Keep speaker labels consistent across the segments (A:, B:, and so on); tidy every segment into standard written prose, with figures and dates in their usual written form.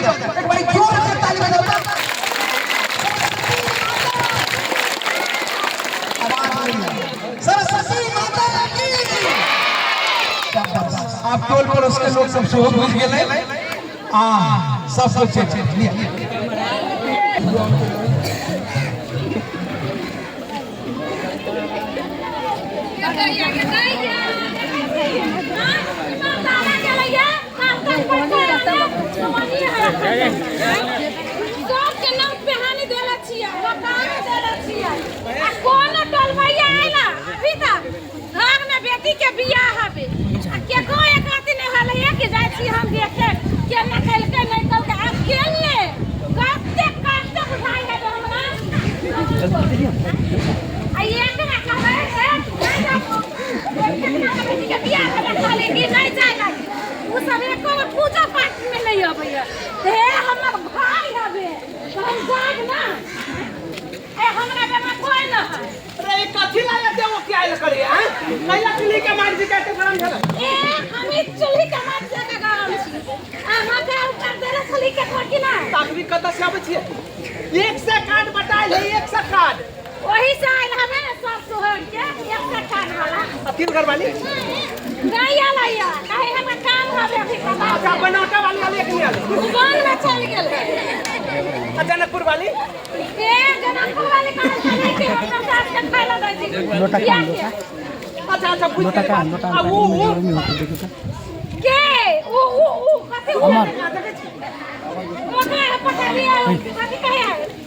A: बजाओ, एक बारी जोर से ताली बजाओ। आवाज नहीं है। सरस्वती माता की। शाबाश। आप टोल पड़ोस के लोग सब सेहो बुझि गेलै आ सब कुछ लिअ।
B: सबके नाम पेहानी देले छियै, मकान देले छियै आ कोनो टोलबैया आइला अभी तक घर में बेटी के बियाह हबे आ केकरो एक राति नहि होलै है कि जाइ छी हम देखे केना केलकै नहि केलकै। आ केले कते कते बुझाइ हबे हमरा आ एकरा कहबै ए नहि जाबो, बेटी के बियाह हबे कहले कि नहि जाय लागी। ओ सब एको बेर पूजा पाठ में नहीं अबैया। हे हमर भाई हबे तऽ हम जाग ना, ए हमरा बेमा कोई न है।
C: अरे ई कथी लागे ते वो क्या आयल करे हैं? कैला चूल्ही के मार जी के गरम भेल?
B: ए हम चूल्ही के मार के गरम छी। अहाँ के ऊपर देले छली के कि ना?
C: ताकरी कतऽ से आबै छियै? एक से कार्ड बटाइल है, एक से कार्ड।
B: ओही से आयल हबे ने सब सोहर के एक से कार्ड वाला।
C: आ तीन घर वाली
B: नहीं आला या काहे हमरा काम हबे अभी पता।
C: अच्छा बनौटा वाली आले कि नहीं आले?
B: वन में चल गेल।
C: आ जनकपुर वाली?
B: ए जनकपुर वाली कहाँ चले के हमरा सास के खाय ला दै छी।
D: लोटा कहाँ, लोटा?
C: अच्छा अच्छा बुझ
D: लोटा
C: गेलियै
D: कहाँ,
C: बात।
D: लोटा
C: आ ऊ ऊ
B: के ऊ ऊ ऊ कथी ऊ
D: अमर।
B: ओकरा पठालियै कथी कहै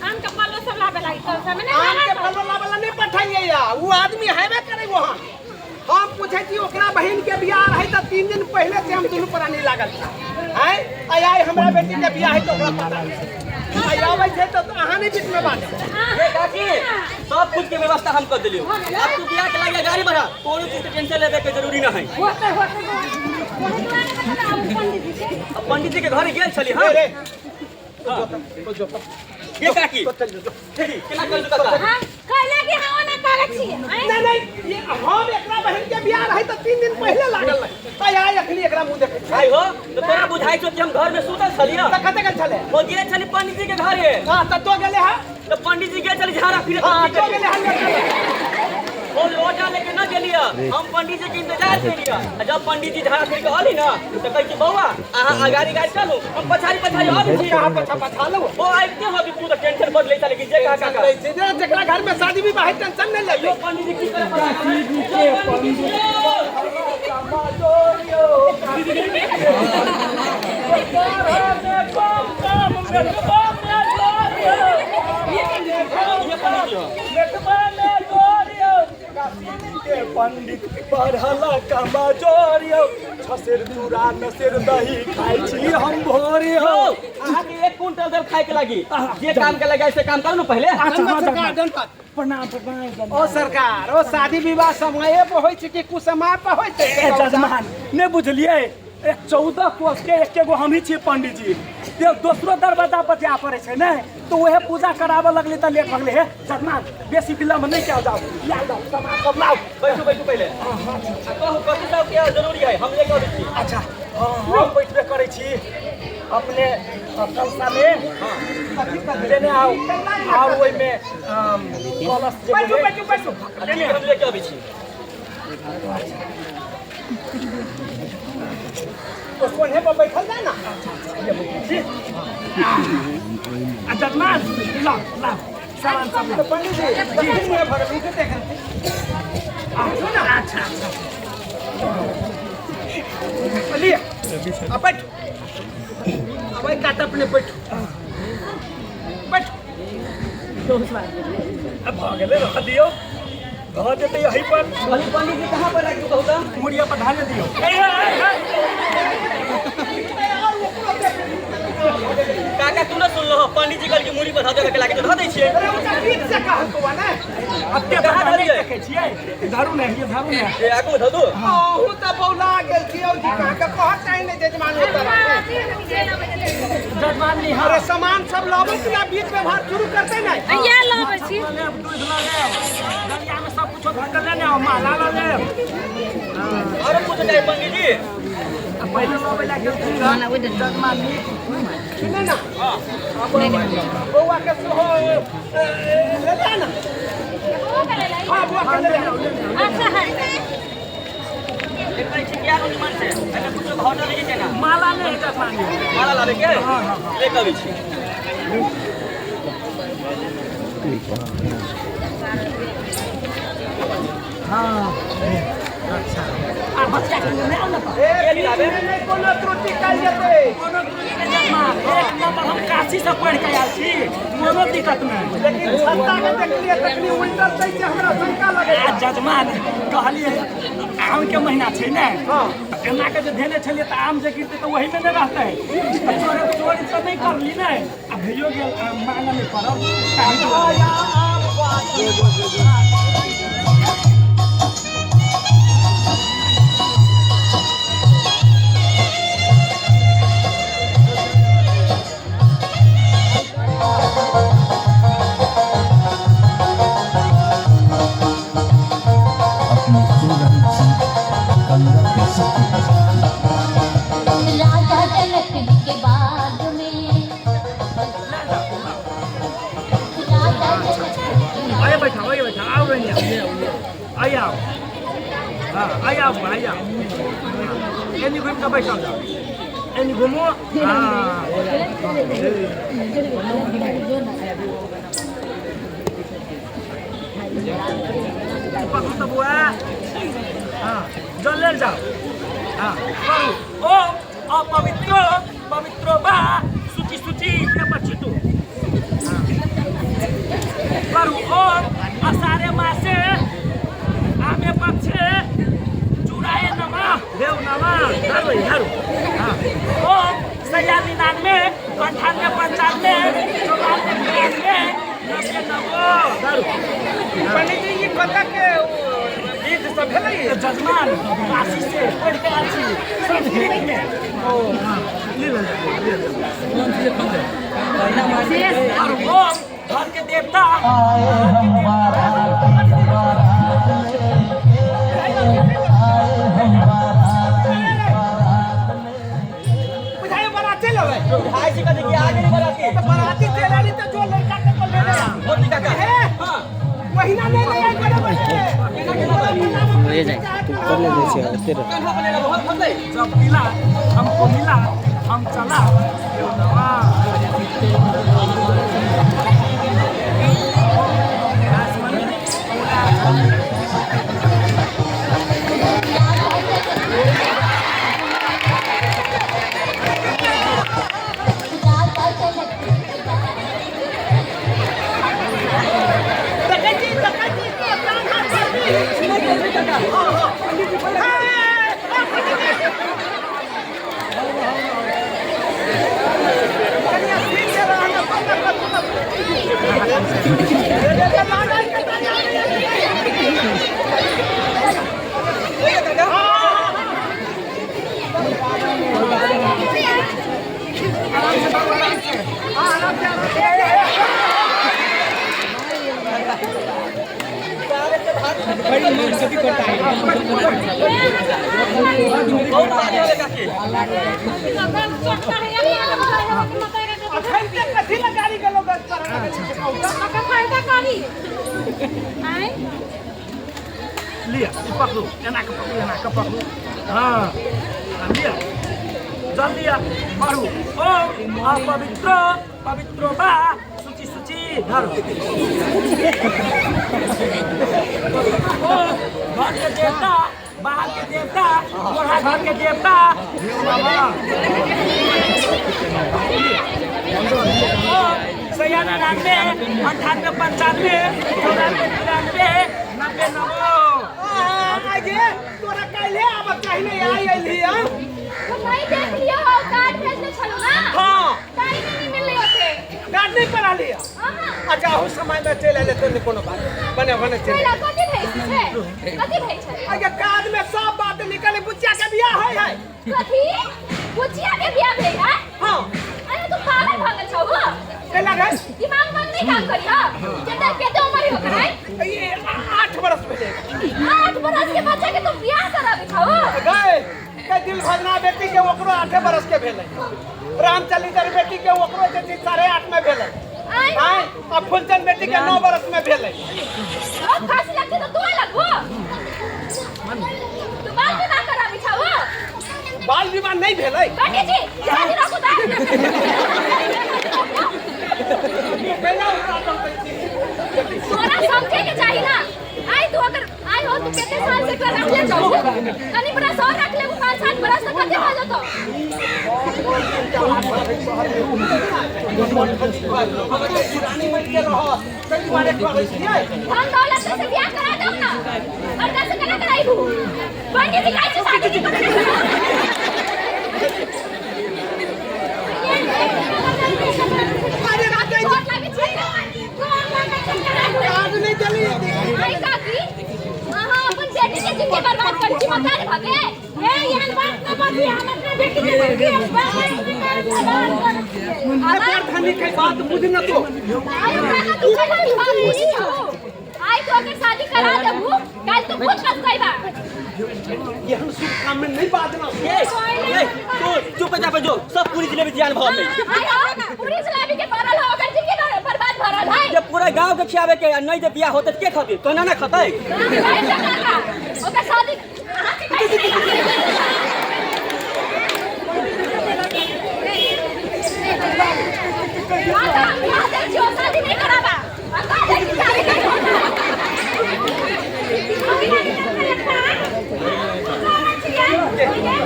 B: आम के पल्लो सब लाबे लागी कल सब ने।
C: आम के फल वाला नहीं पठाइए या वो आदमी हैबे करे वहाँ। हम पूछे छी ओकरा बहिन के बियाह रहे त 3 दिन पहले से हम दुनू प्राणी लागल हैं। आय आय हमरा बेटी के बियाह है त ओकरा पता नहीं। आय आबै छै त अहाँ नहीं बीच में बात।
E: ए काकी सब कुछ के व्यवस्था हम कर देलियो। अब तू बियाह के लागे गाड़ी बढ़ा, कोनो चीज के टेंशन लेबे के जरूरी न है।
B: होते होते वही दुआरे बता आबू पंडित जी के।
E: अब पंडित जी के घर गेल छली। हां
C: रे
E: ये काकी केना कर काका?
B: हां कहला कि हां ना करै छी।
C: नहीं नहीं ये हम एकरा बहिन के बियाह रहे त 3 दिन पहले लागल रहे। आय आय अखनी एकरा मुंह देखै छी।
E: आई हो तो तोरा बुझाइ छौ कि हम घर में सुतल छलियै?
C: त कते गेल छले?
E: ओ गेल छली पंडित जी के घरे।
C: हां त तो गेले है?
E: तो पंडित जी गेल छली झाड़ा फिरे।
C: हां तो गेले है।
E: ओ लोटा लेके न गेलियै, हम पंडित जी के इंतजार केलियै। आ जब पंडित जी झाड़ा फिर के अली न त कहै छी बौआ अहाँ अगाड़ी गाड़ी चलू, हम पछाड़ी पछाड़ी अबै छी।
C: अहाँ पछा पछा लो।
E: ओ आबिते हो तू त टेंशन बड़ लै छले कि जे काका
C: लै छै जे जेकरा घर में शादी विवाह है टेंशन नहीं लेते।
E: यो पंडित जी की करे पड़ा?
F: पंडित पढ़ल कमजोर यौ, छसेर चूड़ा नसेर दही खाइ छी हम भोर यौ।
E: अहाँके 1 क्विंटल देब खाय के लागी, जे काम के लगा से काम करू ने पहले।
F: अच्छा
C: सरकार जनपद
F: प्रणाम प्रणाम।
C: ओ सरकार ओ शादी विवाह समय पर होइ छै कि कुसमय पर होइ छै?
F: ए जजमान नहि बुझलियै, 14 कोस के एके गो हमही छियै पंडित जी। ते दोसरो दरवाजा पर जाय पड़ै छै ने, तो वएह पूजा कराबऽ लगलै तऽ लेट भऽ गेलै। हे जजमान बेसी विलम्ब नहि कयल जाउ, लाउ लाउ सामान सब लाउ।
E: बैठू बैठू पहिले आ कहू कथी सब के जरूरी है, हम लेके अबै छी।
F: अच्छा हँ हम बैठबे करै छी। अपने कलशामे लेने आउ आओर ओहिमे कलश जे
C: बैठू बैठू बैठू।
E: ठीक है, हम लेके अबै छी।
C: तो कोन्हे पर बैठल जाय ना।
F: आ जजमान लाउ लाउ सामान सब लाउ।
C: तो पंडित जी दक्षिण मुँहे भगल उनके देख रहे।
F: अच्छा अच्छा
C: लिए अब बैठू, अब एक कात अपने बैठू बैठू।
F: अब भऽ गेलै, रह दियौ, भऽ जेतै यही पर।
E: कहली पंडित जी कहाँ पर राखू कहू तऽ?
F: मुड़िया पर ढाले दियौ।
E: काका तू न सुनलो, पंडित जी कहलखिन मुड़ी पर धऽ देबे के लागे तऽ धऽ दै छियै।
C: अरे ओकरा बीच से कहलकौ ने।
F: अब के
E: कहाँ
F: धरता नहि
E: धरियै?
F: देखै छियै? धरू ने, ये धरू ने।
E: ए आगू धऽ दू।
C: अहूँ तऽ बौला गेल छी औ जी, कहाँ के कहत चाही नहि जजमान होता।
F: जजमान नी।
C: अरे सामान सब लाबो कि ना बीच व्यवहार शुरू करते नहीं?
B: ये लाबै छी।
F: लेब दूध लऽ लेब, डलिया में सब कुछो धऽ के लेने आउ, माला लऽ लेब।
E: और कुछ चाही पंडित जी?
F: पहिले लबै ला गेलखिन जजमान
C: सुने ना बौआ के सेहो ले ले ना। हां बौआ के ले ले।
B: अच्छा है।
E: एक बार ठीक यार मन से अगर कुछ घोटा नहीं के ना
F: माला नहीं जजमान
E: माला लावे के ले कभी छी
F: हां अच्छा आ बच्चा के ले आउ ना
C: ए लावे नहीं कोनो त्रुटि कइल जेतै
F: कोनो त्रुटि के जजमान एक नंबर हम काशी से पढ़ के आयल छी कोनो दिक्कत नहीं।
C: लेकिन छत्ता के देखलिए तखनी उल्टल छै से हमरा शंका लगे।
F: आ जजमान कहलिए आम के महीना छै ने
C: हां
F: एना के जे धेने छलिए त आम जे गिरते त वही में नहीं रहते चोरी चोरी त नहीं करली ने आ भइयो गेल आम मांगे नहीं पड़ल ताहि दुआरे।
D: अपने सुन रही छी गंगा के सबके प्रस्तुति।
G: राजा जनक के बाग में राजा जनक के
F: आइए बैठा आइए बैठा आओ बहनिया आइए आओ हाँ आइए आओ आइए आओ एनी घूम के बैठल जाओ एनी घूमो हाँ पकड़ू तो बुआ हाँ जल ले जाओ हाँ करू ओम अपवित्रो पवित्रो बा शुचि शुचि के बचितु करू ओम अषाढ़े मासे आमे पक्षे चूड़ाए नमः देव नमः धरू धरू हाँ ओम सैया 99 98 95 94 93 90 नवो धरू।
C: पंडित जी ई कतऽ के विध सब भेलै?
F: जजमान काशी से पढ़ के आयल छी संस्कृत में। ओ हाँ ले ले ले और ओम घर के देवता
D: आए हम बारात बारात लेके आए हम बारात बारात लेके
C: बुझाइयो बराती लेबै
E: भाई से कह कि आगे नहीं बढ़ा के
C: तो बराती चल आली तो जो लड़का के को ले ले
E: मोती काका
C: हे
E: हां
C: महीना नहीं ले आई बड़े बड़े
H: ले जाए तू कर ले जैसे होते रह
E: कन्हा पर लेना बहुत फंसले।
F: जब मिला हमको मिला हम चला नवा
G: राजा जनक के बाग
C: देखै छी देखै छी जान हाथ कर हां हां पंडित जी बोले कनिया ठीक से रहना पन्ना पन्ना
E: बहुत भारी होले काकी।
B: चोटता है
C: अखन के कथी लगा गाड़ी गेलो गज पर
B: फायदा करी आय
F: लिया ई पकड़ू एना के पकड़ू एना के पकड़ू हाँ लिया जल्दी आ पढ़ू ओम अपवित्रो पवित्रो बा शुचि शुचि धरू ओम घर के देवता बाहर के देवता गोढ़ा घर के देवता ओम 96 98 95 94 93 90 नवो।
C: आगे तोरा काल्हे आबक चाही नहीं आई अइली हँ।
B: तो नहीं देख लियो हो कार्ड भेजने छलू ना।
C: हाँ
B: ताई नहीं मिलले होते।
C: कार्ड नहीं पड़ा लिया।
B: हां
C: अच्छा हो समय में चलि अयलै तो नहीं कोनो बात बने बने चलि
B: कैला कथी भेज छै कथी भेज छै?
C: आगे कार्ड में सब बात निकले बुचिया के बियाह है है।
B: कथी बुचिया के बियाह भेल है?
C: हाँ
B: अरे तू पागल भऽ गेल छौ हो।
C: कैला रे
B: दिमाग बंद नहीं काम करी हो। केते केते उम्र हो करे?
C: ये 8 बरस भेलै।
B: 8 बरस के बच्चा के तू बियाह कराबे छौ हो।
C: गए के दिल भजना बेटी के 8 बरस के भेलै। रामचरित्र बेटी के ओकरो जे छै 8.5 में भेलै। आय आ फुलचन बेटी के 9 बरस में भेलै।
B: ओ खांसी लगतै तऽ तू लगबो। तू बाल विवाह कराबी छौ।
C: बाल विवाह नहीं भेलै।
B: पंडित जी शादी रोकू तऽ।
C: पहला उठा चलतै छी।
B: तोरा समझे के चाही ना। आई तू अगर आई हो तू कते साल से एकरा रखले छौ, कनी बरस और रख लेबू, 5-7 बरस तक कते भऽ जेतौ।
C: पुरानी मरि के रहत ताहि दुआरे करै छियै।
B: धन दौलत से बियाह करा दऊ ना, लड़का से केना कराइबू? पंडित जी कहै छै शादी नहीं करे।
C: अरे रात
B: गोर लागै छै।
C: आज नहीं चली।
B: आई काकी, अहाँ अपन बेटी के जिंदगी बर्बाद करै छी मतारी भऽ के। हे एहन बात न बाजी, हम अपना बेटी के जिंदगी बर्बाद
C: अरे बड़ धनी के बात बुझ न तो।
B: आई काका तू केना बात बुझी छौ? आई तो अगर शादी करा देबू काल तू खुद पछताइबा।
C: एहन शुभ काम में नहीं बाजना।
E: ए तू चुप जा पे जो सब पूरी जिलेबी जियान भऽ गेलै।
B: आई हो पूरी जिलेबी के पड़ल हो, ओकर जिंदगी बर्बाद भऽ रहल है।
E: जे पूरा गांव के खियाबे के आ नहीं जे बियाह होतै के खतै? तो ना ना खतै।
B: काका ओकर शादी अहाँ के कहै छी। काका हम कह दै छियौ शादी नहीं कराबा। हम कह दै छी शादी नहीं होता।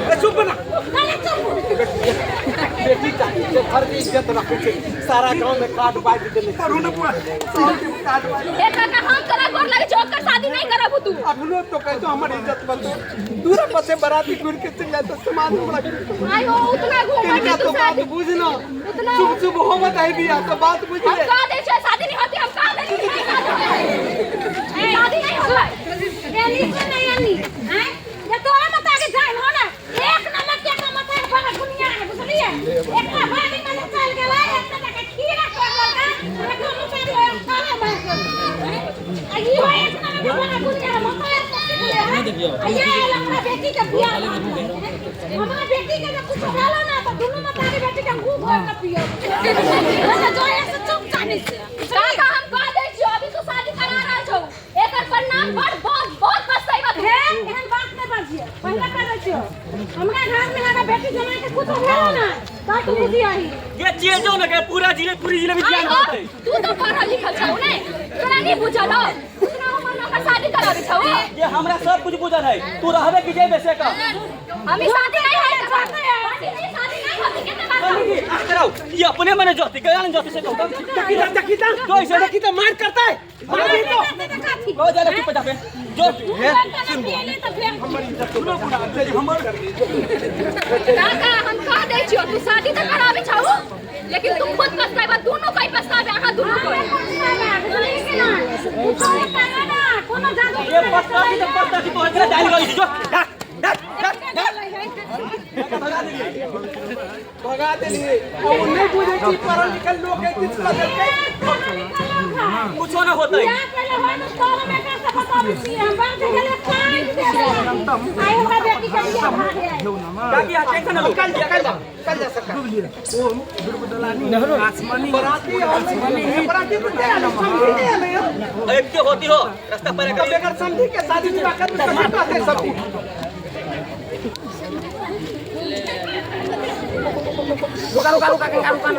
C: ए चुप ना। बेटी चाहिए जे घर के इज्जत रखै छै। सारा गांव में कार्ड बांटि देने छै। कार्ड बांटि।
B: हे काका हम तोरा गोर लगै छौ, ओकर शादी नहीं कराबू तू।
C: अखनो तो कहतो हमर इज्जत बचो। दूर पर से बराती घूर के चल जाए तो समाज हमरा
B: आई हो उतना घूमा
C: तिनका
B: के
C: तो
B: तू
C: बात
B: शादी
C: बुझ ना।
B: उतना
C: चुप चुप हो मत आई बिया तो बात बुझ
B: हम
C: ले।
B: कह दै छियौ शादी नहीं होती, हम कह दै छियौ शादी नहीं होतै। एनी से नहीं एनी हैं जे तोरा मत आगे जाय हो ना। एक नंबर के का मत भगा दुनिया है बुझलिए। एकरा बाड़ी में चल गेलै, एकटा के खीरा कर लगा, एक मुतारी हो खाना मार के। आ ई हो एक नंबर के भगा दुनिया है मत आ ये अपना बेटी के बियाह हमरा बेटी के जे कुछ भेलो ना तो दुनू मतारी बेटी के मुंह भर के पियो। अच्छा जो ऐसे चुप जानी से। काका हम कह दै छियौ अभी तू शादी करा रहल छौ, एकर परिणाम बड़ बहुत बहुत पछताइबा तू। हे एहन बात नहीं बाजिए, पहले कह दै छियौ हमरा घर में अगर बेटी जमाई के कुछ भेलो ना त तू बुझियही।
E: ये चीज जो ना के पूरा जिले पूरी जिलेबी
B: आई
E: जियान
B: हो
E: होतै।
B: तू तो पढ़ल लिखल छौ ने, तोरा नहीं बुझल हो उतना उम्र में ओकर शादी कराबे छौ।
E: ये हमरा सब कुछ बुझल है। तू रहबे कि जेबे से कह।
B: हम ई शादी नहीं है पंडित जी शादी नहीं होती केतना बात
E: पंडित जी आह कराओ ये अपने मने जोती गया न जोती से कहू।
C: देखी देखी
E: जो ऐसे
C: देखी तो मार करता है। मार दी तो
E: हो जा चुप जा पे जो
B: काका हम कह दै छियौ तू शादी तऽ कराबे छौ लेकिन तू खुद पछताइबा, दुनू कोई पछताबे अहाँ दुनू कोई।
E: ये पछताती तो पछताती तो एकरा डाल गई जो डाक डाक डाक डाक भगा देलिए
C: भगा देलिए। वो नहीं बुझे कि पढ़ल लिखल लोग है किछ बदल के
E: कुछो ना होतै। काकी आ टेंशन न लो।
C: कल जा कल जा कल जा सरकार। बराती बराती को दे आलो समझी नहीं आले हो।
E: एक के होती हो रास्ता पर
C: तो बगैर समझी के शादी विवाह कर तो बात है सब।
H: रुका रुका रुका रुका रुका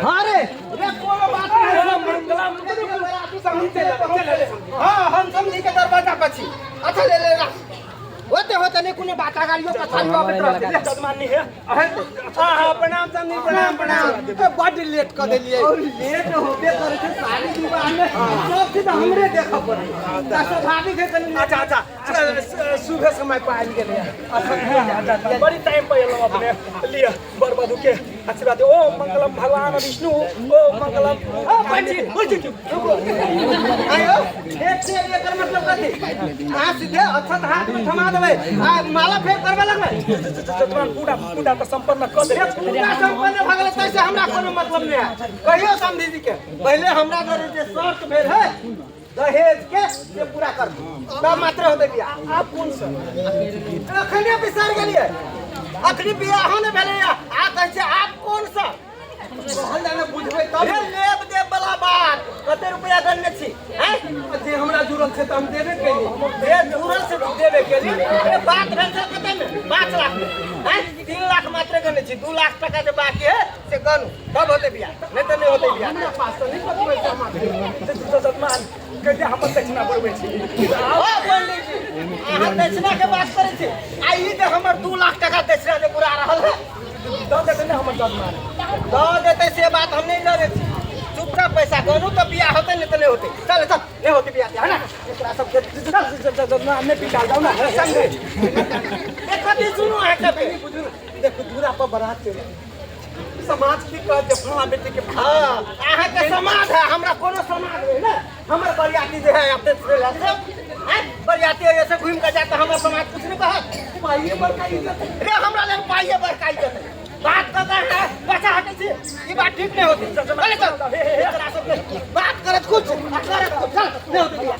C: हां रे रे कोनो बात नहीं बराती समझी चले चले। हां हम समझी के दरवाजा पर छी। अच्छा ले ले रख होते होते नहीं कोनो बात गाड़ियों पछाड़ियों आबैत रहतै।
F: जजमान नहीं है।
C: हां हां प्रणाम समझी प्रणाम प्रणाम। बड लेट क देलियै। और लेट होबे करै छै सारी विवाह में सब चीज हमरे देखऽ पड़ै त स्वाभाविक है तनी। अच्छा अच्छा सुबह समय पर आबि गेलै।
F: अच्छा बड़ी टाइम पर एलहुँ अपने लिअ बर वधू के आशीर्वाद। ओम मंगलम भगवान विष्णु ओम मंगलम।
C: पंडित जी रुको आयो एक से एकर मतलब कथी? अहाँ सीधे अच्छा हाथ में थमा देबै आ माला फेर करबे लगबै।
F: जजमान पूरा पूजा तऽ संपन्न कऽ देबै।
C: पूजा संपन्न भऽ गेलै तैसे हमरा कोनो मतलब नहि है। कहियो समधी जी के पहिले हमरा घरे जे शर्त भेल है दहेज के से पूरा कर तब मात्र होतै बियाह।
F: आप कोन सर?
C: अखने बिसर गेलियै, अखनी बियाहो ने भेलै, आ कहै छै आप कोन सर?
A: कहल जाय ने बुझबै तब।
C: हे लेब देब वाला बात, कते रुपया गणने छी? हैं?
A: जे हमरा जुड़ल छै तऽ हम देबे केली।
C: जे जुड़ल से देबे केली। ए बात भेल छै कते में? 5 लाख में। हैं? 3 लाख मात्र गणने छी, 2 लाख टका जे बाकी है से गणू तब होतै बियाह, नहीं तऽ नहीं होतै बियाह।
A: हमरा पास तऽ नहीं कत पैसा मात्र।
F: जजमान कहिया हमर दक्षिणा बढ़बै छी?
C: ओ पंडित जी, अहाँ दक्षिणा के बात करै छी, आ ई जे हमर 2 लाख टका दक्षिणा जे बुरा रहल है
F: दऽ देतै ने हमर जजमान?
C: दऽ देतै से बात हम नहीं लड़ै छी। चुपचाप पैसा गणू तऽ बियाह होतै, नहीं तऽ नहीं होतै। चल चल, नहीं होतै बियाह है ना एकरा सबके।
F: जजमान नहि पिटाल जाउ ना संगे।
C: एक कथी सुनू अहाँ के?
A: बुझू ने, देखू दूरा पर बारात चलि, समाज की कहत जे फलाना बेटी के।
C: हाँ, अहाँके समाज है, हमरा कोनो समाज नहीं ना। हमर बरियाती जे है अपने से हैं, बरियाती ऐसे घूम के जाता, हमर समाज कुछ नहीं कहत।
A: पाइए बड़का इज्जत
C: रे हमरा लग पाइए बड़का इज्जत है। बात करता है बच्चा हटे छी, ई बात ठीक नहीं होती। चल चल, एकरा सबके बात करत कुछ आ करत कुछ। चल, नहीं होती बियाह।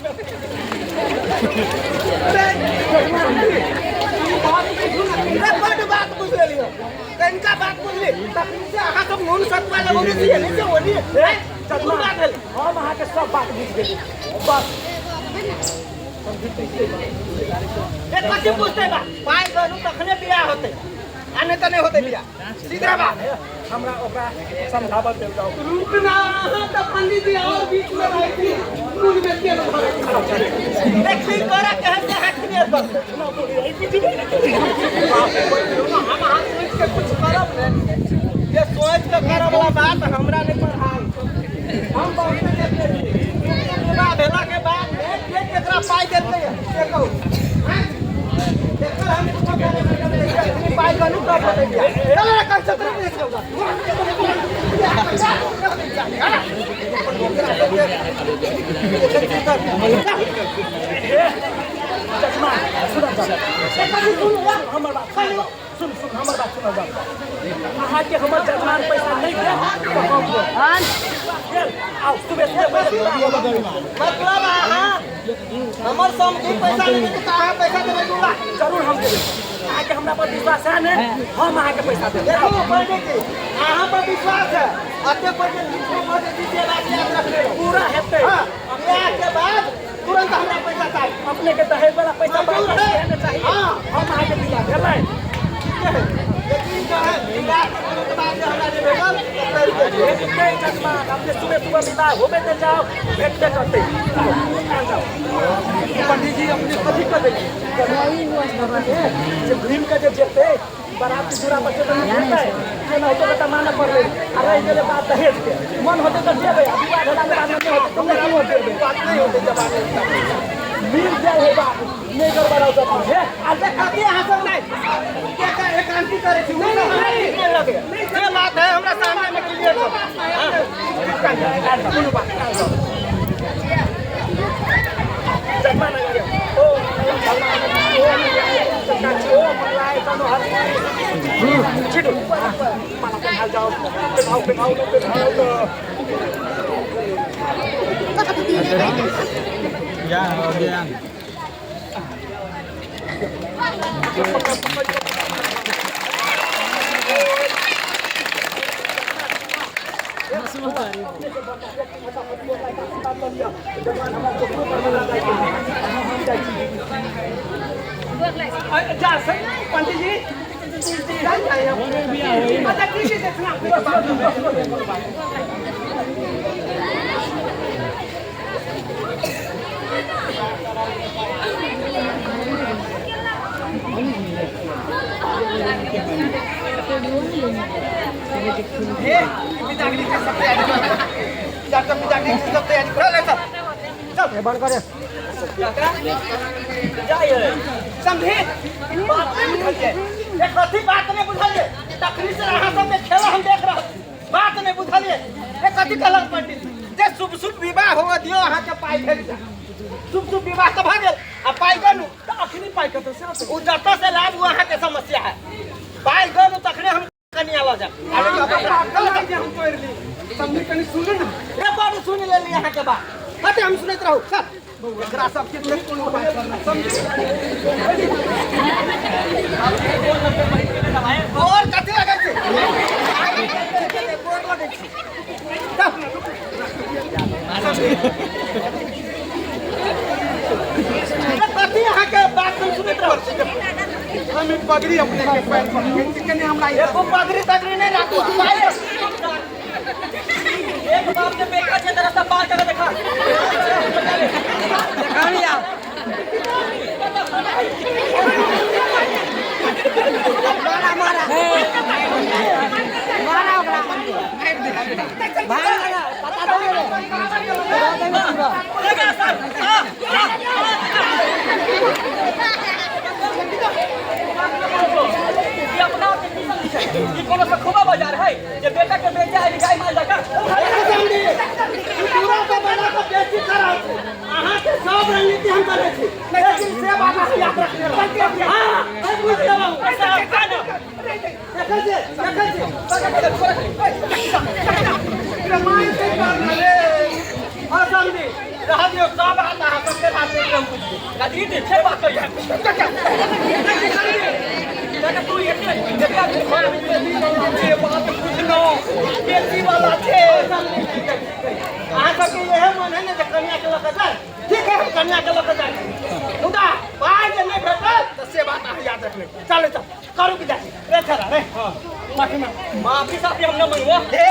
C: रे बड बात बुझ लेलियो, तनिका बात बुझली तखन से अहाँ सब नून सतुआ लगौने छियै नहीं से ओनी हैं? कोन बात भेल?
F: हम अहाँके सब बात बुझि गेली बस।
C: ए कथी बुझते बा? पाइ गणू तखने बियाह होतै, आ नहीं तऽ नहीं होतै बियाह, सीधा बात।
F: हमरा ओकरा समझाबऽ देल जाउ।
A: रुकना, अहाँ तऽ पंडित जी और बीच में रहै छी, नून में तेल भरै छी।
C: देखी करे के है से अहाँ क्लियर कर। हम अहाँ सोचि के कुछ करब ने, जे सोचि के करब वाला बात हमरा नहीं पढ़ाई। हम बहुत देखने छी विवाह भेला के बाद में के केकरा पाइ देतै से कहू। हैं? एकर हम कुछो करे नहीं, अखनी पाइ गणू तब होतै बियाह। चल रे कर चल रे।
F: जजमान सुनल जाउ, हमर बात सुन सुन, हमर बात सुनल जाउ। अहाँके हमर जजमान पैसा नहि देत तऽ हम देब। गेल, आउ सुबह सुबह पहिले।
C: मतलब अहाँ हमर समधी पैसा नहि देतै तऽ अहाँ पैसा देबै 2 लाख?
F: जरूर हम देबै। अहाँके हमरा पर विश्वास है ने? हम अहाँके पैसा देबै।
C: देखो पंडित जी, अहाँ पर विश्वास है, अते पर जे बीच में भऽ जेतै से बात याद रखने रहू।
F: पूरा हेतै।
C: हाँ, बियाह के बाद तुरंत हमरा पैसा चाही।
F: अपने के दहेज वाला पैसा
C: मंजूर
F: बाकी
C: है।
F: है ने चाहिए?
C: हाँ।
F: हम अहाँके दिला देबै।
C: लेकिन जो है बियाह के तुरंत बाद जे हमरा जे भेटल तऽ करि देबै।
F: भेटतै जजमान, अपने सुबह सुबह विदा होबे तऽ जाउ, भेटबे करतै। आउ, आ जाउ।
A: पंडित जी अपने कथी कऽ देलियै?
F: जे घूमि के जे जेतै बारात के दूरा पर से तऽ नहि भेटतै, केनाहितो के तऽ मानऽ पड़लै। आ रहि गेलै बात दहेज के, मन होतै तऽ देबै, आ विवाह भेला के बाद नहि होतै तऽ नहि देबै।
C: बात नहीं होतै जवानी।
F: मिल जाए है बात, नहि गड़बड़ाउ जजमान हे।
C: आ अभी अहाँ सब नहीं के के एकांकी करै छी, नहीं नहीं नहीं लगे जे बात है हमरा सामने में क्लियर करू।
F: कोनो बात जजमान ओ ओ मंगलाय तनो हरि छिटू माला पेन्हाल जाओ, पेन्हाउ पेन्हाउ पेन्हाउ।
A: जा सही पंडित जी जान जाइए। अच्छा ठीक है, देखना।
C: हे बिदागरी के सब तैयारी कर, डॉक्टर बिदागरी के सब तैयारी कर ले। चल चल बंद कर।
E: जाइए
C: समझे बात नहीं बुझलिए? ये कथी बात नहीं बुझलिए? तखनी से अहाँ सब के खेल हम देख रहल छी, बात नहीं बुझलिए? ये कथी कहलक पंडित जी? जे शुभ शुभ विवाह होअ दियौ, अहाँ के पाइ भेट जायत। शुभ शुभ विवाह तऽ भऽ गेल, आ पाइ गनू।
F: तऽ अखनी पाइ कतऽ से अतै?
C: ओ जतऽ से लाबू अहाँके समस्या है, पाइ गनू तखने हम कनिया लऽ जायब।
A: जे हम तोड़ि ली समझी, कनि सुनू ने।
C: रे बड़ सुनि लेली अहाँके बात, कते हम सुनैत रहू। चल एकरा सबके देख कोनो उपाय करना समझी। और कथी लगै छै? गोर लगै छै। चल कथी अहाँके बात हम सुनैत रहल छी। हम ई पगड़ी अपने के पैर पर कने हमरा
E: एको पगड़ी तगड़ी नहीं राखू। एक बाप के बेटा छै रास्ता पार कर देखा।
A: देखा मारा मारा मारा ओकरा भाग लगा पता दे रे पूरा
E: लगा सर। ई अपना के की समझै छै? ई कोनो सखोबा बाजार है जे बेटा के बेचा है गाय माल जका?
C: पूरा के बना के बेची करा छै। अहाँके सब रणनीति हम करै छी, लेकिन से बात अहाँ याद रखने। हां हम बुझि गेलहुँ। देखै छी देखै छी रामायण के करना रे। और समझी रह दियौ सब बात अहाँ सबके राजनीति हम बुझि
E: राजनीति फेर बात करिए। काका तू एते एते आदमी घर में
C: जे बात बुझलहुँ बेटी वाला छै। अहाँ सबके इएह मन है ने जे कन्या के लऽ कऽ जाय। ठीक है, हम कन्या के लऽ कऽ जाय, मुदा पाइ जे नहि भेटल तऽ से बात अहाँ याद रखबै। चलू चल करू कि जाइ रे छड़ा रे। माफी मांग।
E: माफी साफी हम न मंगबो।
C: हे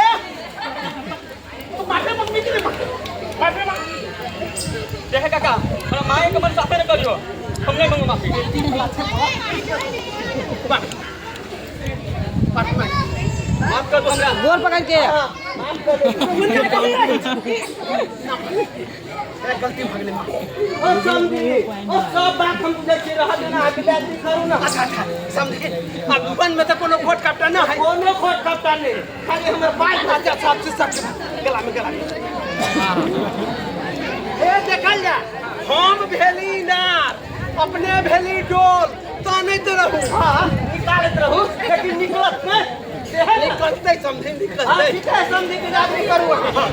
C: तू माफी मांगबी कि नहि मांगबी? माफी मांग।
E: देखे काका, हमरा माय के मन साफे न करियो, हम नहीं मंगो माफी।
C: माफी मांग।
E: माफ कर दो हमरा।
A: गोर पकड़ के
C: माफ कर दे। गलती भऽ गेलै। ओ समझी ओ सब बात हम बुझै छी। रह देना अहाँके बेटी करू ना। अच्छा अच्छा समझी, अब मन में तऽ कोनो खोट कपटा न है। कोनो खोट कपटा नहीं, खाली हमर पाइ भाजा सब चीज सब गला में गला में। ए देखल जा, हम भेली नार अपने भेली डोल तानैत रहू। हाँ निकालैत रहू, लेकिन निकलत नहि। निकलतै समझी निकलतै। ठीक है समझी के जादू करू अहाँ।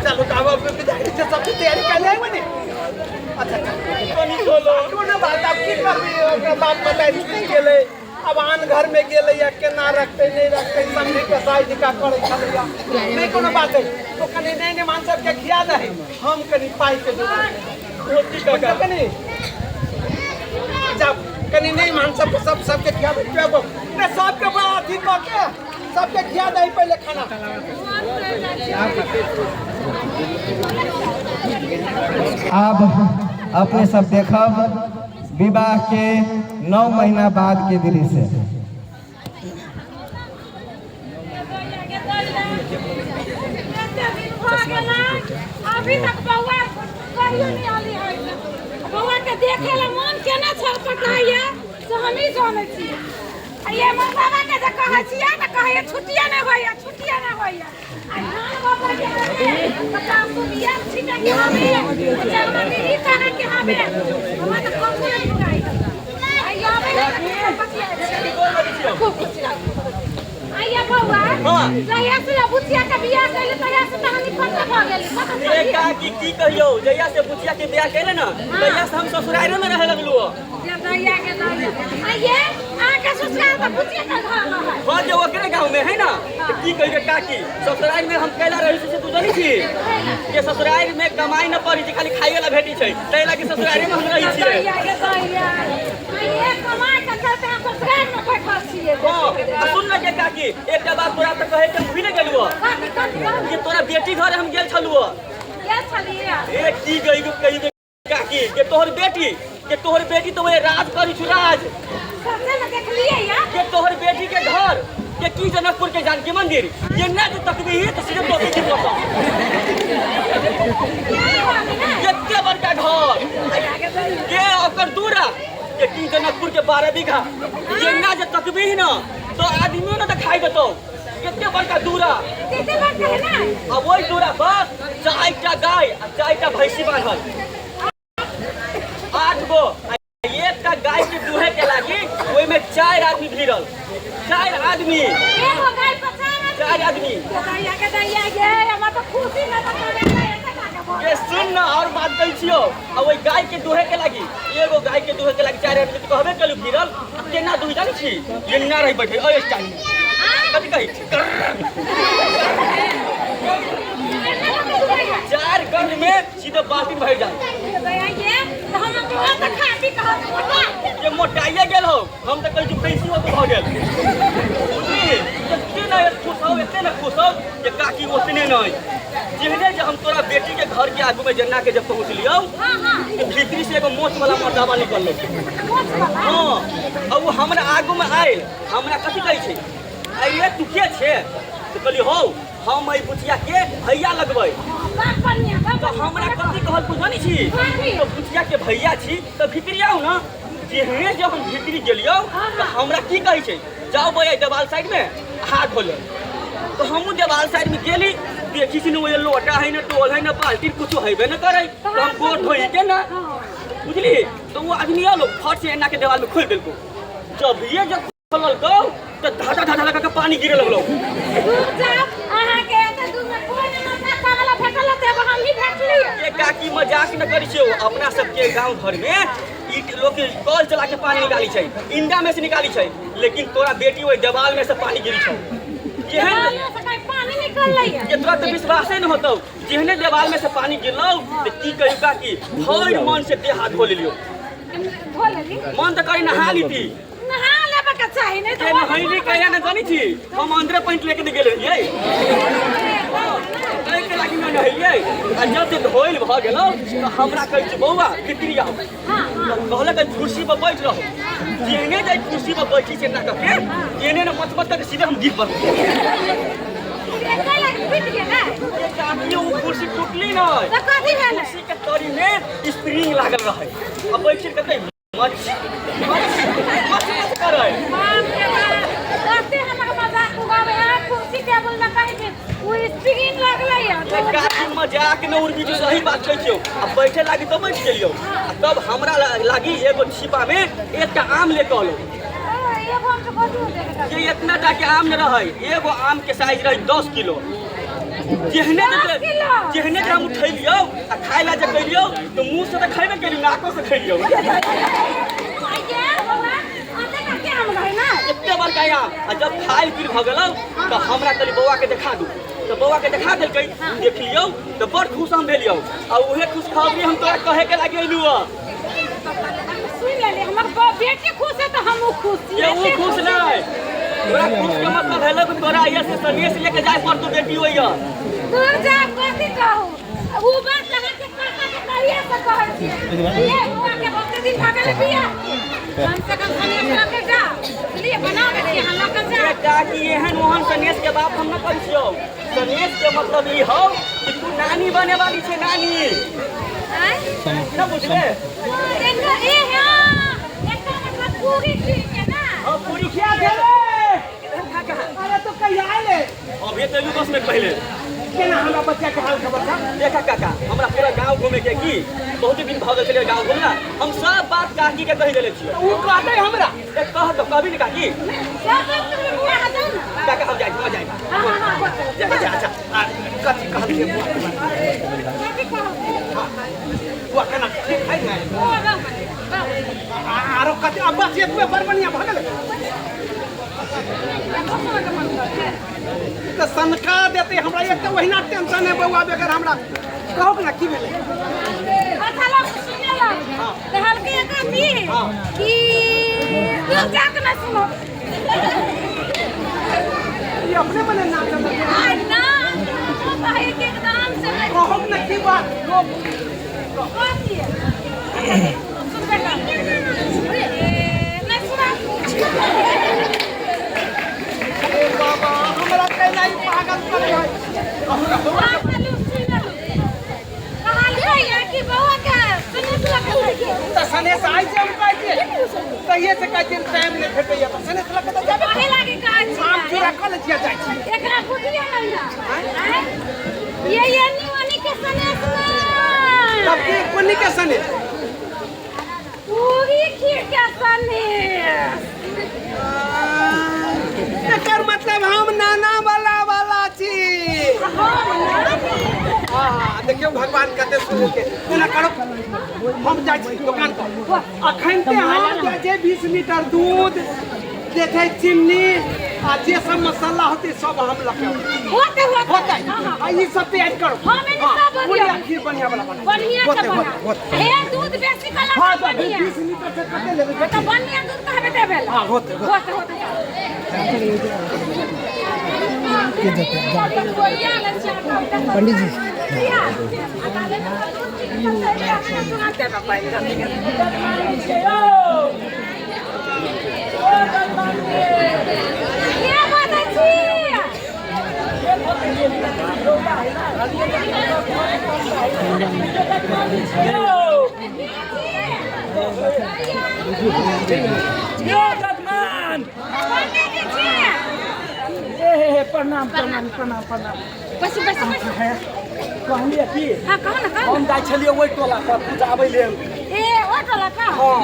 C: चलो तो अब विदाई से सब तैयारी कर लेबै ने। अच्छा कोनो बात आब की करबै, ओकरा बाप बताइ छुटि गेलै। अब आन घर में गेलै या केना रखतै नहि रखतै समझी के साइज का करै छलैया। नहि कोनो बात है, तो कनि नहि नहि मान सबके खिया दही, हम कनि पाइ के जोगाड़
E: रोटी काका
C: कनि जब कनि नहि मान सबके सब सबके खियाबै पियाबै नहि सबके बड़ा अथी कऽ के सबके खिया दही पहिले खाना।
I: अब अपने सब देखब विवाह के 9 महीना बाद के दृश्य।
B: अभी तक बौआ कहियो नहीं आली है। बौआ के देखे ला मन केना छटपटाइया से हमही जानै छियै। आ ये हमर बाबा के जे कहै छियै तऽ कहैया छुट्टिए नहि होइया, छुट्टिए नहि होइया। आ धान रोपै के हमे, तऽ काम बिया छिटै के हमे, जलमा ई करै के हमे, हमरा तऽ कथु नहि बुझाइया। आ ई आबै है तऽ केना बतियाइ छियै। खूब खुश रहू। आइया बौआ, जहिया से बुचिया के बियाह कैले तहिया से तऽ हम खत्म भऽ गेली। खत्म भऽ
E: ए
B: गेली।
E: काकी की कहियौ, जहिया से बुचिया के बियाह केले ना तहिया से हम ससुरारे में रहे लगलू।
B: जे दैया के दैया। आइये अहाँके ससुराल तऽ बुचिया के घर में है।
E: हाँ जे ओकरे गाँव में है ना। तो की कहियो काकी, ससुराल में हम कैला रही छी से तू जानी छी के ससुराल में कमाई न पड़ी छै, खाली खाइए ला भेटी छै, तै लागी ससुराले में हम रही छियै।
B: दैया के दैया। आइये कमाई के चलते हम ससुराल में बैठल छियै।
E: हाँ, आ सुन ना के काकी, एकटा बात तोरा तऽ कहे के हम भूले गेलुओ
B: कथी कथी कथी?
E: कि तोरा बेटी घर हम गेल छलुओ।
B: गेल छलियै।
E: ए की कहियो कहियो काकी के तोहर बेटी के तोहर बेटी तो वही राज करी छु राज।
B: सच्चे में देखलियै या?
E: के तोहर बेटी के घर के की जनकपुर के जानकी मंदिर ये ना जो तकबी ही तो सीधे तोके की पता। कितने बड़का घर के ओकर दूरा के की जनकपुर के 12 बीघा ये ना जो तकबी ही ना तो आदमियों ना दिखाई देतो। कितने बड़का दूरा,
B: कितने बड़का है ना?
E: अब वही दूरा बस 4टा गाय आ 4टा भैंसी बांधल, 8 गो। एकटा गाय के दूहे के लागी ओहि में 4 आदमी भिड़ल, 4 आदमी,
B: एगो गाय पर 4 आदमी।
E: 4 आदमी।
B: के दैया के दैया गे, हमरा तऽ खुशी में तऽ
E: ये सुन ना और बात कहै छियो आ ओहि गाय के दुहे के लागी एगो गाय के दुहे के लागी चारि आदमी तऽ कहबे केलू गिरल आ केना दुही जानै छी एना रहि बैठे ओहि स्टाइल में कथी कहै चार गंध में सीधे बाल्टी भरि जाए ये मोटाइए गेल हो हम तऽ कहै छी पैसी होत भऽ गेल बुझली एते ने खुश हो एते ने खुश हो जे काकी ओतने नहि जेहने जे हम तोरा बेटी के घर के आगू में जन्ना के जब पहुँचलियौ तो भीतरी से एगो मोच वाला मर्दाबा निकललै हाँ आ ओ हमरा आगू में आयल हमरा कथी कहै छै अरे तू के छे तऽ कहली हौ हम एहि बुचिया के भैया लगबै तऽ हमरा कथी कहल तू जानै छी तऽ बुचिया के भैया छी तऽ भीतरी आउ ने जेहने जब हम भीतरी गेलियौ तऽ हमरा की कहै छै जाउ भैया देवाल साइड में हाथ धो ले तऽ हमहूँ देवाल साइड में गेली देखी छी ने ओहि लोटा है ने टोल है ने बाल्टी कुछो हेबे ने करै तऽ हम गोर धोई के ना बुझली तऽ ओ आदमी आलो फट से एना के देवाल में खोलि देलको जब ये जब खोललकौ तऽ धाधा धाधा लगा के पानी गिरे लगलौ
B: अहाँके एते दूर में कोई ने मजाक वाला भेटल होतै एगो हमही भेटली
E: ये काकी मजाक न करै छियौ अपना सबके गांव घर में ई लोग कल चला के पानी निकाली छै इंडा में से निकाली छै लेकिन तोरा बेटी ओहि देवाल में से पानी गिरी छौ जेहन
B: देवाल से कहीं पानी निकललै है
E: ये तोरा तऽ विश्वासे न होतौ जेहने देवाल में से पानी गिरलौ तऽ की कहियौ काकी भरि मन से देह हाथ धो लेलियौ
B: धो लेली
E: मन तऽ करी नहा लीती
B: नहा लेबे के चाही नहीं
E: के
B: तो
E: नहैली कहिया न जानी छी हम अंदरे पैंट लेके गेल रहियै एहिके लागि न नहैलियै आ जब जे धोइल भऽ गेलौ तऽ हमरा कहै छै बौआ भितरी आउ तऽ कहलक एहि कुर्सी पर बैठ रहू जेहने जाइ कुर्सी पर बैठी छै ना कके एने ने मत मत करके सीधे हम गिर पड़लहुँ
B: एके लागि फुटि गेलै
E: काकी ओ कुर्सी टूटली नहि
B: तऽ कथी भेलै
E: कुर्सी के तरी में स्प्रिंग लागल रहै आ बैठ के कतै मच मच मच मच करै
B: बाप रे बाप कते हमर मजाक उड़ाबै है कुर्सी टेबुल में कहीं भी ओ स्प्रिंग लगलै है
E: ए काकी मजाक न उड़बी जो सही बात कहै छियौ आ बैठे लागी तऽ बैठ गेलियौ आ तब हमरा लागी एगो छिपा में एकटा आम ले के अलो
B: एगो आम के कथी होतै
E: जे इतना टा के आम न रहै एगो आम के साइज रहै 10 किलो जेहने
B: 10
E: जे
B: किलो?
E: जेहने जे हम उठेलियौ आ खाय ला जे कैलियौ तऽ मुँह से तऽ खैबे केलियौ नाको से खैलियौ
B: आइ बौआ अते कते आम रहै ना
E: एते बड़का आम आ जब खायल पील भऽ गेलौ तऽ हमरा कहली बौआ के देखा दू तऽ बौआ के देखा देलकै देख लियौ तऽ बड़ खुश हम भेलियौ आ उहे खुशखबरी हम तोरा कहे के लागि अयलू हँ
B: सुनि लेली हमर बेटी खुश है तऽ हमहूँ खुश छी
E: ये ऊ खुश नहीं तोरा खुश के मतलब भेलो कि तोरा यहाँ से सनेश लेके जाय पड़तो बेटी होइया
B: दूर जा कथी कहू उ बात अहाँके काका के कहिया से कहै छियै ये बौआ के बहुते दिन भऽ गेलै बियाह कम से कम सनेश लऽ के जा बुझलियै बना दै छियै अहाँ लऽ के जा
E: ये काकी एहन ओहन सनेश के बाप हम न कहै छियौ सनेश के मतलब ई हौ कि तू नानी बने वाली छै नानी
B: आँय?
E: न बुझले
B: एकर ए हाँ एकर मतलब पूरी ठीक है ना
E: हाँ पूरी
C: क्या भेलै अरे तो कहिया आएले
E: अभी तो एलू 10 मिनट पहले
C: केना हमरा बच्चा के हाल खबर था
E: देखा काका हमरा पूरा गांव घूमे के की बहुत दिन भऽ गेल छलै गांव घूमला हम सब बात काकी के कहि देले छियै
C: उ कहतै हमरा
E: ए कह तो कहबी ने काकी
B: सब बात तऽ हमर बौआ जाउ ने
E: काका हम जाइ हम जाइ
B: हाँ हाँ हाँ
C: अच्छा अच्छा आ, कथी कहलकै बुआ के बारे में?
B: कथी कहू
C: बुआ केना ठीक है ने
B: बौआ रहबै
C: आरो कथी अब बस एतबे बड़ बढ़िया भऽ गेलै तऽ सनका देतै हमरा एक तऽ ओहिना टेंशन है बौआ बेगर हमरा कहू ने की भेलै
B: अच्छा लोग सुने लग कहलकै कथी कि तू जाके ना सुनो
C: ई अपने मने नाच
B: आ ना तो कहे के एकदम से नहीं
C: कहू ने की बात लोग
B: कथी सुनबे कर ए नहीं सुना
C: अरे बाबा हमरा कैला ई पागल करे है कहू ने बौआ तऽ सनेश आइ जे हम कहै छियै तहिए से कहै छियै टाइम नहि भेटैया तऽ सनेश लऽ कऽ तऽ जेबे आम चूड़ा कऽ लै छियै जाइ छी
B: एकरा बुझिए नहीं ना आँय? ये एनी ओनी के सनेश ना
C: तब की कोनी के सनेश
B: पूरी खीर के सनेश
C: एकर मतलब हम नाना वाला वाला छी
B: हम नानी
C: हाँ हाँ देखियौ भगवान कते सुन के एना करो, हम जाइ छी दुकान पर। अखन ते हम जाइ छै 20 लीटर दूध जे छै, चीनी आ जे सब मसाला होते सब हम लऽ के अबै।
B: होते होते।
C: होतै।
B: हाँ, हाँ।
C: आ ई सब तैयारी करो।
B: हम एने सब
C: पूरी
B: बनिया।
C: आ खीर बढ़िया वाला बना।
B: बढ़िया से
C: होतै,
B: बना।
C: होतै, होतै।
B: हे, दूध बेसी कला।
C: हाँ, तऽ
B: बढ़िया।
C: 20 लीटर से कते लेबै?
B: तऽ बढ़िया दूध कहबे ते भेल।
C: हाँ, होतै, होतै।
B: होते होते। पंडित जी। के बाजै छी?
F: यो जजमान।
B: पंडित जी छी।
F: ए हे हे, प्रणाम प्रणाम प्रणाम प्रणाम।
B: बस बस बस।
F: कहलियै की?
B: हाँ, कहू ने, कहू।
F: हम जाइ छलियै ओहि टोला पर पूजाबै लेल।
B: ए, ओ टोला का?
F: हाँ,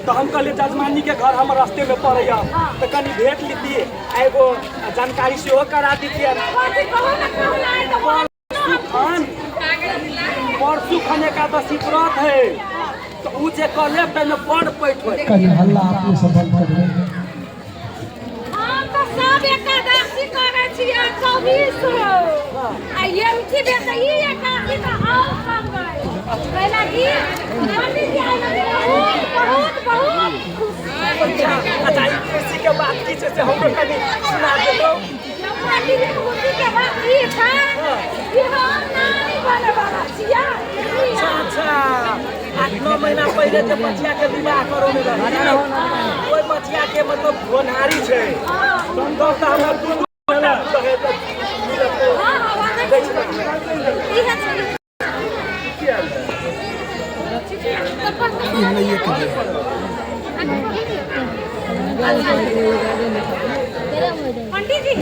F: तऽ हम कहलियै जजमानी के घर हमर रास्ते में पड़ैया, तऽ कनि भेट लितियै आ एगो जानकारी सेहो करा दितियै।
B: कथी? कहू ने, कहू ने, आइ तऽ
F: परसू खन, परसू खन एकादशी व्रत है, तऽ उ जे कऽ लेब ताहिमे बड़ पैठ होय।
D: कनि हल्ला अपने सब बंद कर देबै।
B: हम तऽ सब एकादशी करै छियै 24। आ ये उठी बेर तऽ ई एकादशी तऽ और करबै। कैला कि पंडित जी आइ बहुत बहुत बहुत खुश।
F: अच्छा अच्छा, ई खुशी के बात की छै से हमरो कनि सुना देतौ।
B: पंडित जी, खुशी के बात ई छै कि हम नानी बने वाला छियै।
F: अच्छा अच्छा, 8-9 महीना पहिले जे बचिया के विवाह करौने रही, ओहि बचिया के मतलब होनहारी छै। संतोष तऽ हमर दुनू महीना रहै तऽ मिलत।
B: हाँ हाँ, बाजै छी। इहे छै। तऽ पंडित जी,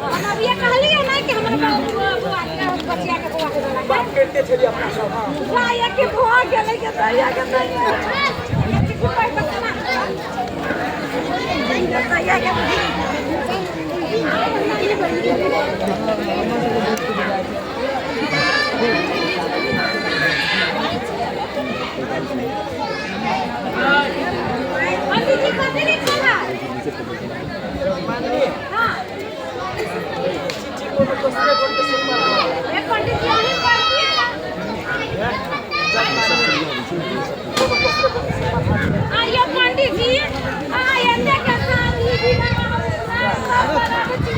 B: हम अभिये कहलियै ने कि हमर बौआ बौआ बचिया के बौआ के वाला।
F: बात करिते छलियै अपना सब, हाँ।
B: जाय के भऽ गेलै के दैया के दैया चिट्ठी पढ़ि कऽ सुना दैया के। पंडित जी, कथी लिखल है? हाँ।
F: चिट्ठी कोनो दोसरे गोटे से पढ़ा।
B: ए पंडित जी, अहीं पढ़तियै। आइयो पंडित जी, अहाँ एते के शादी विवाह सब बनाबै छी,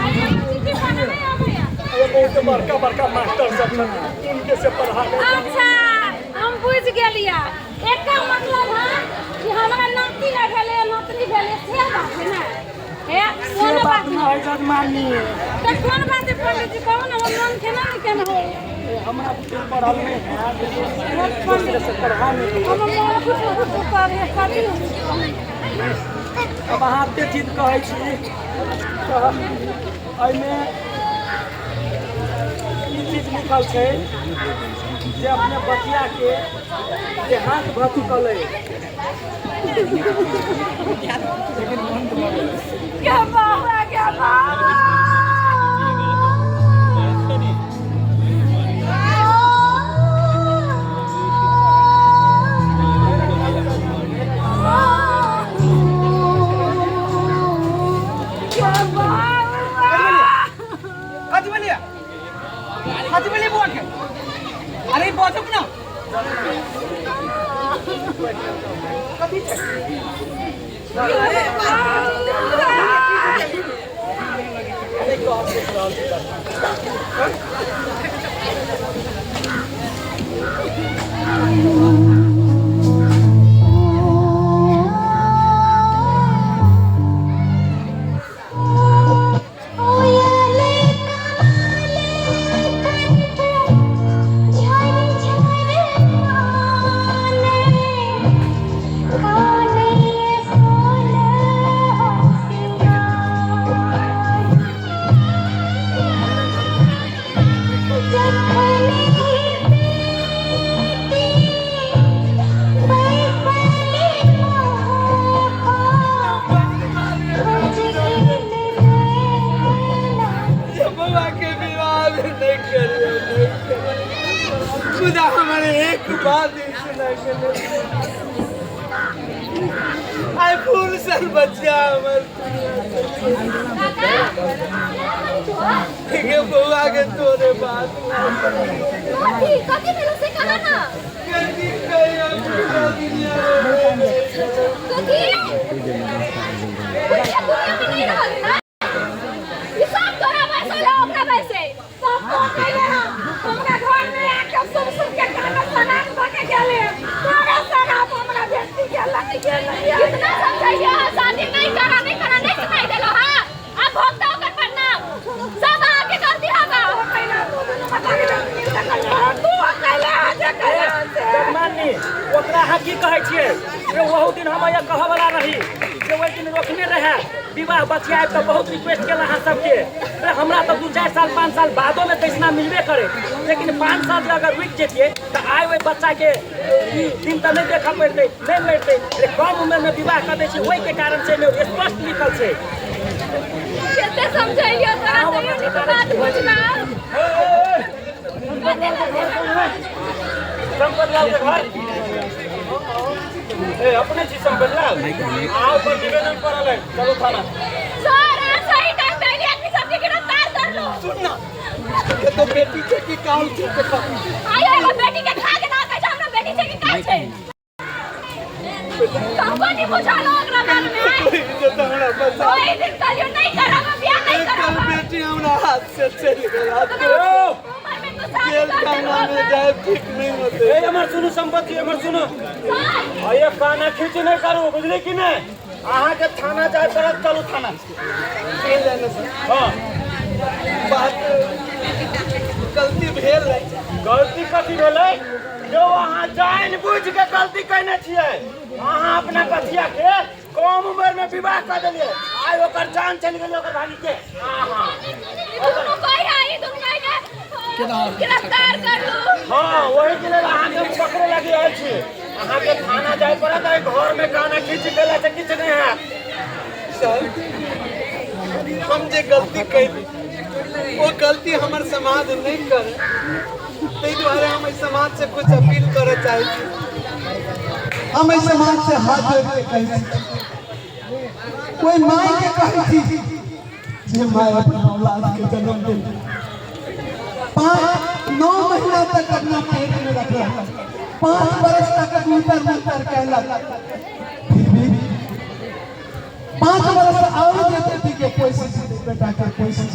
B: आइयो चिट्ठी पढ़े नहि अबैया?
F: अरे, बहुत बड़का बड़का मास्टर सब छथिन, उनके से पढ़ा ले।
B: अच्छा, हम बुझि गेलियै। एकर मतलब है कि हमरा नाति नहि भेलै, नातनी भेलै, से बात है ने? हे,
F: से
B: कोनो
F: बात
B: बात
F: नहि
B: नहि
F: है जजमानी।
B: तऽ कोन बात है पंडित जी? कहू ने, हमर मन केना ने केना हो।
F: हमरा बुते पढ़ल नहि है, दोसरे से पढ़ा नहीं।
B: हमर मन कुछ कुछ करे कथी।
F: अब अहाँ एते चीज कहै छी तऽ एहिमे ई चीज लिखल छै जे अपने बचिया के देहांत भऽ चुकल अइ।
B: के बाबा, के बाबा। के बाबा।
C: कथी भेलियै? कथी भेलियै बौआ के? अरे, बजक ना, कथी छै?
F: नहि कहब सोचि रहल छी जजमान।
G: कोयले काले कंठ झर झर आने काने सोल सिंगार जखन ही बेटी
A: करैके लेल। आइ फूल सन बच्चा हमर गे बौआ के तोरे बात
B: कथी कथी भेलो से कहा ना
A: कथी कहियो पूरा दुनिया में
B: कथी दुनिया दुनिया में नहीं रहल ना ई सब तोरा वैसे ला ओकरा वैसे सब तो कैले हम हमरा घर में आके सुन सुन के कान सनाक भके गेले तोरा शराब हमरा बेटी के लग गेल। कितना समझाइए शादी नहीं करा नहीं करा नहीं सुनाई देलो। हां अब भोगता ओकर परिणाम सब आके गलती हवा कैला तू दुनू बता के तू कैला जे कैला से
F: जगमानी ओकरा अहाँ की कहै छियै? रे ओहू दिन हम यहाँ कहऽ वाला रही जे ओहि दिन रोकने रहे विवाह बचियाए तऽ बहुत रिक्वेस्ट केला अहाँ सबके। रे हमरा तऽ 2 4 साल 5 साल बादो में तैसना मिलबे करे, लेकिन 5 साल जे अगर रुकि जैतियै तऽ आइ ओहि बच्चाके ई दिन तऽ नहि देखऽ पड़तै, नहि मरतै। रे कम उम्र में विवाह कऽ दै छै ओहिके कारण छै, एहिमे स्पष्ट लिखल छै।
B: कते समझाइयो तोरा तैयो नहीं तो बात बुझना।
F: संपत लाल के घर ए अपने छी संपत लाल आओ पर निवेदन पड़ल है, चलो थाना।
B: सर आज सही टाइम पे आइली आदमी सबके गिरफ्तार कर लो।
A: सुन ना ये तो बेटी छै कि काल छै से कह।
B: आयो एगो बेटी के खा के ना कहै छै हमरा बेटी छै कि काल छै। हमको नहीं बुझालो ओकरा बारे में।
A: इज्जत हमरा बचा।
B: ओहि दिन कहलियो नहीं करब बियाह नहीं
A: कल
B: करब।
A: बेटी हमरा हाथ से चलि गेल।
B: उम्र में तो शादी
A: जेल
B: कर
A: खाना में
B: देलहो।
A: जाए ठीक नहीं होते।
F: ए हमर सुनू संपत जी, हमर सुनू। अये काना खींच नहीं करू, बुझली कि नहीं? अहाँ के थाना जाय पड़त, चलू थाना। हाँ
A: बात गलती भेल रहै।
F: गलती कथी भेलै? जो अहाँ जानि बुझि के गलती कयने छियै। अहाँ अपना बचिया के कम उम्र में विवाह कऽ देलियै, आइ ओकर जान चलि गेलै ओकर भागी के।
B: ई दुनू कहि है ई दुनू कहि के गिरफ्तार कर लो।
F: हाँ वही के लेल अहाँके हम पकड़े लागी आयल छी। अहाँके थाना जाय पड़त, एहि घर में काना खींच गेला से किछु नहि हैत।
A: सर हम जे गलती कैली ओ गलती हमर समाज नहीं करे, ताहि दुआरे हम एहि समाज से कुछ अपील करऽ चाहै छी।
I: हम एहि समाज से हाथ जोड़ के कहै छी, कोई माय के कहै छी जे माय अपना औलाद के जन्म देल 5 9 महीना तक अपना पेट में रखलक, 5 बरस तक गुतर मुतर कहलक, फिर भी 5 बरस और जे बेटी के कोशिश बेटा के कोशिश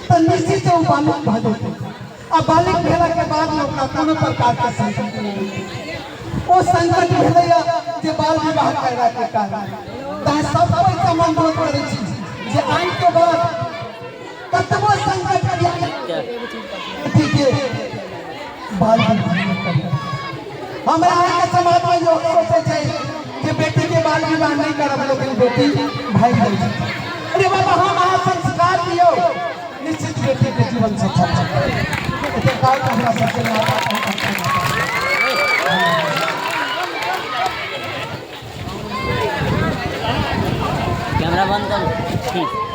I: तो निश्चित ओ बालिक भऽ जेतै। आ बालिक भेला के बाद में ओकरा कोनो प्रकार के संकट नहीं होतै। ओ संकट भेलैया जे बाल विवाह करला के कारण। तैं सब कोई से हम अनुरोध करै छी जे आइ के बाद कतबो संकट बेटी के बाल विवाह नहि करियौ। हमरा अहाँके समाज में लोग सोचै छै जे बेटी के बाल विवाह नहीं करब, लेकिन बेटी भागि जाइ छै। अरे बाबा हम अहाँ संस्कार दियौ, निश्चित बेटी के जीवन सफल छै। एते काल हमरा सबके माता
H: कैमरा बंद करो।